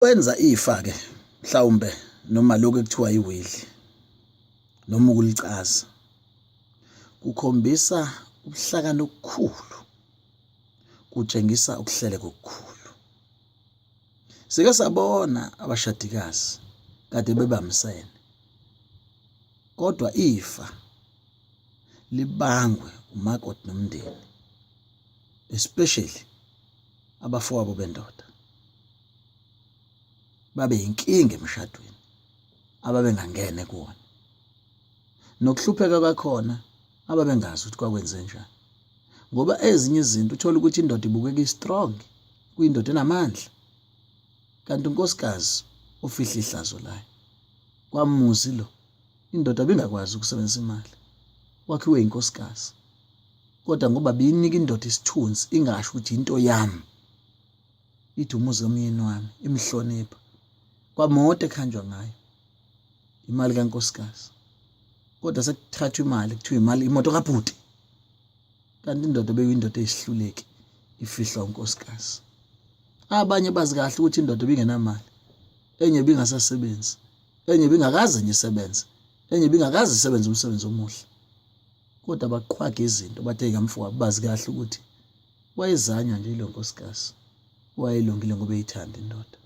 Wenza ifa-ke mhlawumbe noma lokhu ekuthiwa iwili noma ukulicaza kukhombisa ubuhlakani obukhulu, kutshengisa ukuhleleka okukhulu. Sike sabona abashadikazi kade bebambisene kodwa ifa libangwe umakoti nomndeni especially abafowabo bendoda. Babe yinkinga emshadweni ababengangene kuwona nokuhlupheka kwakhona ababengazi ukuthi kwakwenze njani ngoba ezinye izinto uthola ukuthi indoda ibukeka i-strong kuyindoda enamandla kanti unkosikazi ufihla ihlazo layo kwamuzi lo indoda bingakwazi ukusebenzisa imali wakhiwe inkosikazi kodwa ngoba biyinika indoda isithunzi ingasho ukuthi into yami ithi umuzi kamyeni wami imhlonipha kwamoto ekuhanjwa ngayo imali kankosikazi kodwa sekuthathwa imali kuthiwa imali imoto kabhuti kanti indoda beyindoda eyisihluleki ifihlwa unkosikazi abanye bazi kahle ukuthi indoda ibingenamali enye ibingasasebenzi enye ibingakaze nje isebenze enye ibingakaze isebenze umsebenzi omuhle kodwa baqhwaga izinto bathe kamfowabo bazi kahle ukuthi wayezanywa nje ilo nkosikazi wayelungile ngoba eyithanda indoda.